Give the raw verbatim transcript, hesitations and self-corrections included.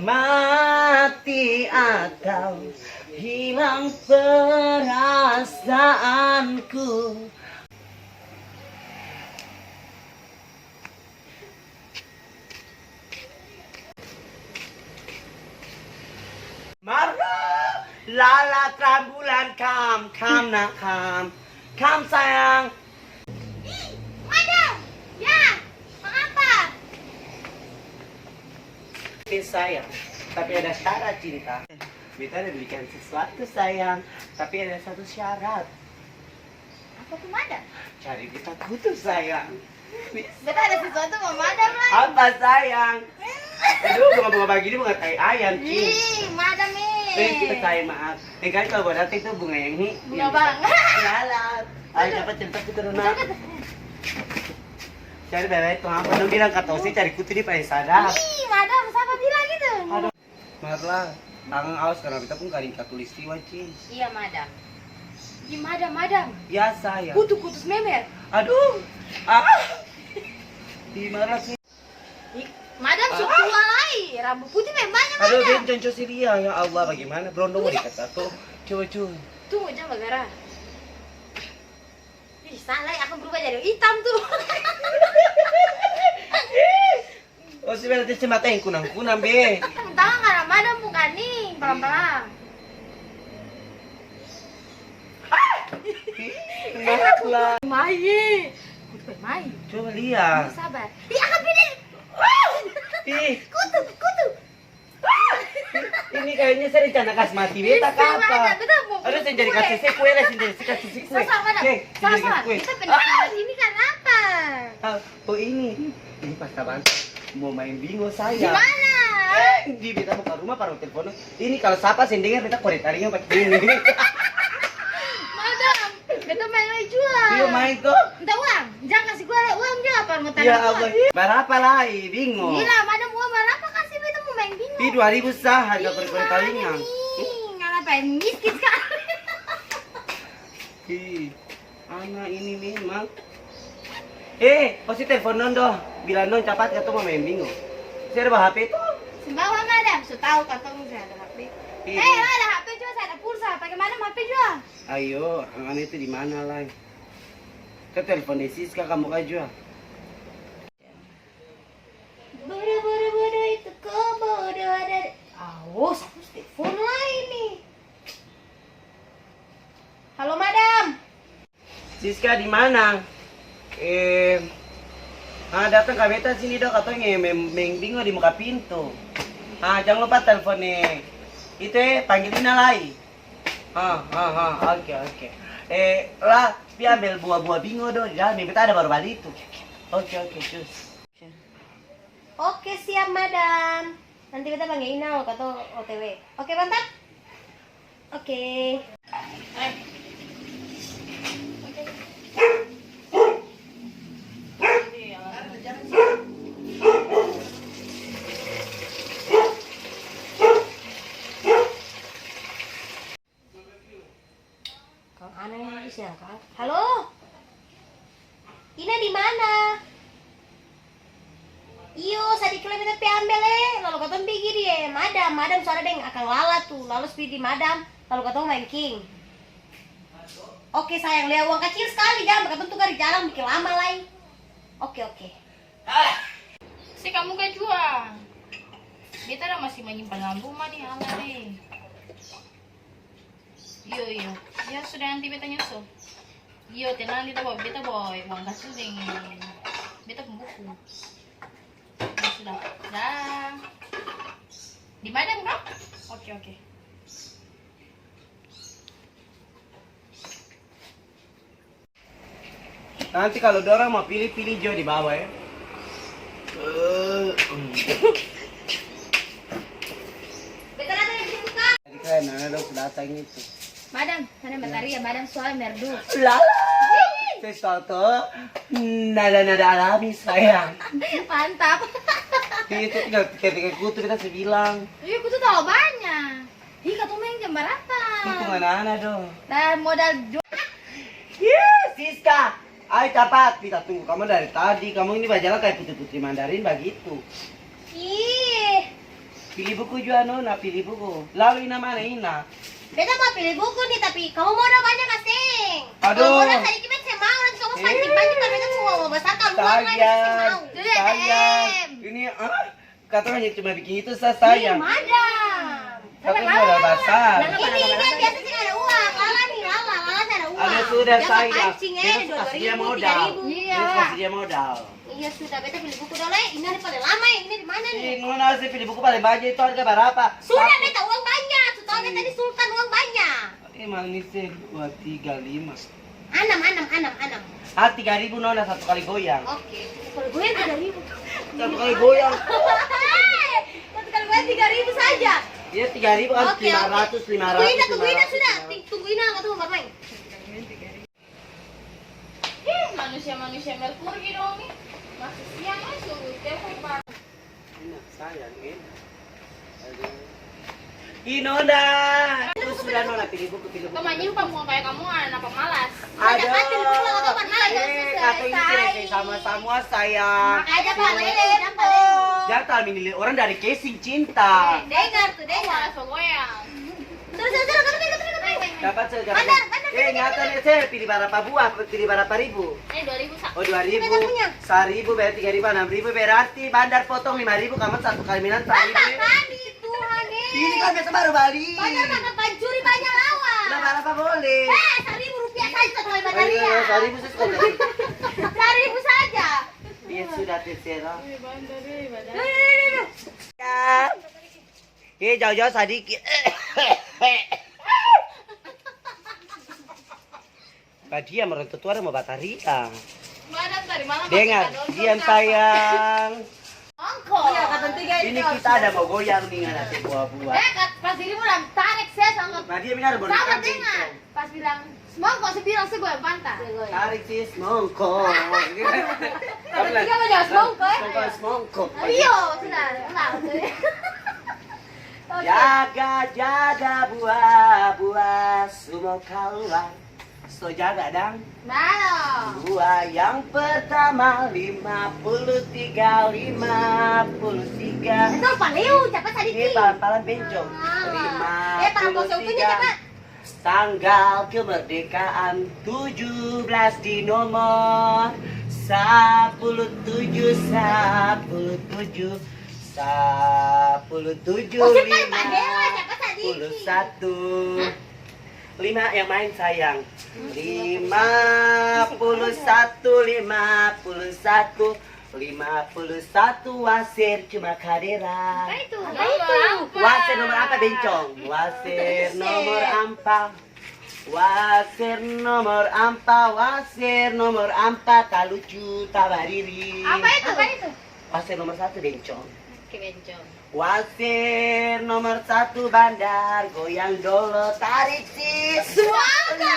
Mati atau hilang perasaanku. Marlo, lalat rambulan, kam, kam nak, kam. Kam, sayang. Ih, madam. Ya, mangapa? Ini sayang, tapi ada syarat, cinta. Beta ada belikan sesuatu, sayang, tapi ada satu syarat. Apa tuh, madam? Cari beta kutu, sayang. Beta ada sesuatu mo madam lai. Apa, sayang? Aduh, bunga-bunga bagini bunga tai ayam, Ci. Ih, madam, eh. Eh, kita tai, maaf. Lain kali kalau mau datang itu bunga yang ini. Bunga yang bang. Jalan. Ayo, dapat cerita kita dulu, nak. Cari bebe itu apa? Dong bilang kata Osi cari kutu di paling sadap. Ih, madam, siapa bilang gitu? Aduh. Marla, tangang awas karna beta pung karing katulistiwa, Cing. Iya, madam. Ih, madam, madam. Biasa, ya. Kutu, kutus memer. Aduh. Ah. Ih, Marla, Cing. Ih, madam, su tua lai. Rambu putih memang banyak, madam. Aduh, ben conco si dia. Ya Allah, bagaimana? Brondong mau dikata tuh. Coba, cuy. Tunggu, jang bagara. Ih, salah, akang berubah jadi hitam tuh. Oh, si beta cuci mata yang kunang-kunang, be. Tangan karena madam bukan nih, pelan-pelan. Ih, enak lah. Mai. Kutu mai. Coba lihat. Sabar. Ih, akang beda. Ih. Kutu, kutu. Ini kayaknya saya rencana kas mati beta kapa? Aduh, seng jadi kasih saya kue lah, seng jadi kasih saya kue. Sasa, mana? Seng jadi kasih kue. Kita penting ini karena apa? Ah, oh, ini. Ini pas kapan? Mau main bingo saya. Di mana? Eh, di beta buka rumah, baru telepon. Ini kalau sapa seng dengar, beta korek taringnya pakai ini. Madam. Beta maeng lai jua. Iyo, maeng to. Minta uang. Jang kasi gua lai uang jua, par mo tanya uang. Ya Allah, barapa lai bingo? Gila, madam uang barapa kasi beta mo maeng bingo? Pi dua ribu sa, harga kore-kore talinga. Ih, ngana paeng miskin skali. Ih, ana ini memang. Eh, pasti telpon dong, doh. Bilang dong capat katong mo maeng bingo. Saya ada bawa H P to. Sumbawa madam, su tau katong saya ada H P. Iya. Eh, ada H P jua, saya ada pulsa. Pake madam H P jua. Ayo, angan itu di mana lai? Ka telpon deng Siska kamu ka jua. Bodoh, bodoh, bodoh itu kau bodoh ada. Awas, aku telpon lai ni. Halo, madam. Siska di mana? Eh, ah, datang ka beta sini dong, katong maeng, maeng bingo di muka pintu. Ah, jang lupa telpon, eh, itu, eh, panggil Ina lai. Ha, ha, ha, oke, oke. Eh, La, pi ambel bua-bua bingo do di dalam, beta ada baru bali itu. Oke, oke, cus. Oke, siap, madam. Nanti beta pangge Ina, katong O T W. Oke, mantap. Oke. Kang Ana ini siang, Kang. Halo? Ina di mana? Iyo, sadiki lai beta pi ambel e, lalu katong pigi di e, madam, madam su ada deng akang Lala tu, lalu su pi di madam, lalu katong maeng king. Oke sayang, lia uang kacil skali jang, katong tukar di jalan biking lama lai. Oke, oke. Se kamu ka jua. Beta ada masih manyimpan dalam rumah ni, aman e. Iyo, iyo. Ya sudah, nanti beta nyusul. Iyo, tenang, beta bawa, beta bawa uang kacil deng beta pung buku. Ya sudah. Dah. Di madam ka? Oke, oke. Nanti kalo dorang mo pili, pili jo di bawa e. Jadi kaya nana dong su datang itu. Madam, madam bataria, madam suara merdu. Lala. Sesuatu nada-nada alami sayang. Mantap. Itu tinggal pikir-pikir kutu kita su bilang. Iya, kutu talalu banya. Ih, katong maeng jam barapa? Hitungan ana dong. Nah, modal jo. Ih, Siska. Ayo capat, beta tunggu kamong dari tadi. Kamong ini bajalang kaya putri-putri Mandarin bagitu. Ih. Pili buku jua, Nona, pili buku. Lalu Ina mana, Ina? Beta mau pili buku nih, tapi kamu modal banyak ka seng? Aduh. Kalo modal sadiki beta seng mau, nanti kamu pancing-pancing, tapi beta mau basar, kamu keluar lai, beta seng mau. Sayang, sayang. Ini, ah, katong hanya cuma bikin itu sa, sayang. Ih, madam. Katong modal basar. Ini, ini biasa seng ada uang. Lala nih, Lala, Lala seng ada uang. Aduh, sudah, sayang. Beta mau pancing, eh, dua ribu, tiga ribu. Beta su kasih dia modal. Iya, sudah, beta pili buku dolo, eh. Ini ada paling lama, eh. Ini di mana, nih? Ih, Nona, se pili buku paling banya itu harga barapa? Sudah, beta uang banya. Su tau beta ni sultan uang banya. Eh, manis, eh, dua, tiga, lima. Anam, anam, anam, anam. Ah, tiga ribu, Nona, satu kali goyang. Oke, satu kali goyang tiga ribu. Satu kali goyang. Satu kali goyang tiga ribu saja. Iya, tiga ribu kan, oke, oke. Lima ratus, lima ratus, lima ratus. Tunggu Ina, tunggu Ina sudah. Ting-, tunggu Ina, katong mo barmain. Ih, manusia-manusia Merkuri dong nih. Masih siang, eh, suruh telepon, Pak. Enak, sayang, enak. Aduh. Ih, Nona. Itu sudah, Nona, pili buku, pili buku. Kau manyimpan bukan kaya kamu, anak pemalas. Aduh. Eh, kata ini tidak sama-sama, sayang. Makanya, Pak, lele, Pak, lele. Jangan terlalu menilai orang dari casing cinta. Eh, dengar tuh, dengar. Malas goyang. Sudah, sudah, sudah, katong pi, katong pi, katong pi. Dapat, saya dapat. Bandar, bandar, eh, bandar, ingatan, bandar. Eh, saya pili barapa buah, pili barapa ribu? Eh, dua ribu sa. Oh, dua ribu. Saribu, bayar tiga ribu, anam ribu, berarti bandar potong lima ribu, kamu satu kali minat saribu. Bandar tadi, Tuhan, eh. Ini kan beta baru bali. Bandar makan pancuri banyak lawan. Lah, barapa boleh? Eh, saribu rupiah saja satu kali bandar. Iya, iya, saribu saja satu kali. Saribu saja. Iya, sudah, terserah. Wih, bandar, wih, bandar. Duh, duh, duh, duh. Ya. Eh, jauh-jauh sadiki. Badiam, orang tatua ada mo bataria. Dengar, diam, sayang. Ongko. Iya, katong tiga ini. Ini kita ada mo goyang nih, ada buah-buah. Eh, Kak, pas ini bilang tarik, saya sanggup. Badiam, ini ada boneka. Sama, dengar. Pas bilang, "Semongko," se bilang, "Se goyang panta." Tarik, sis, semongko. Kata tiga banyak semongko, eh? Semongko, semongko. Iyo, sudah, ulang. Oke. Jaga, jaga buah, buah su mo kaluar. So jaga, dang. Baru. Buah yang pertama, lima puluh tiga, lima puluh tiga. Itu paleo, cepat sadiki. Eh, palan-palan bencong. Ah. Eh, palan bosong itu, cepat. Tanggal kemerdekaan tujuh belas di nomor sapuluh tujuh, sapuluh tujuh, sapuluh tujuh, oh, cepat, Pak Dewa, cepat sadiki. Lima puluh satu. Hah? Lima yang main, sayang. Lima puluh satu, lima puluh satu. Lima puluh satu waser cuma kadera. Apa itu? Apa itu? Waser nomor ampa, bencong? Waser nomor ampa. Waser nomor ampa, waser nomor ampa, talucu, tabadiri. Apa itu? Apa itu? Waser nomor satu, bencong. Oke, bencong. Waser nomor satu bandar, goyang dolo, tarik sis. Semangka!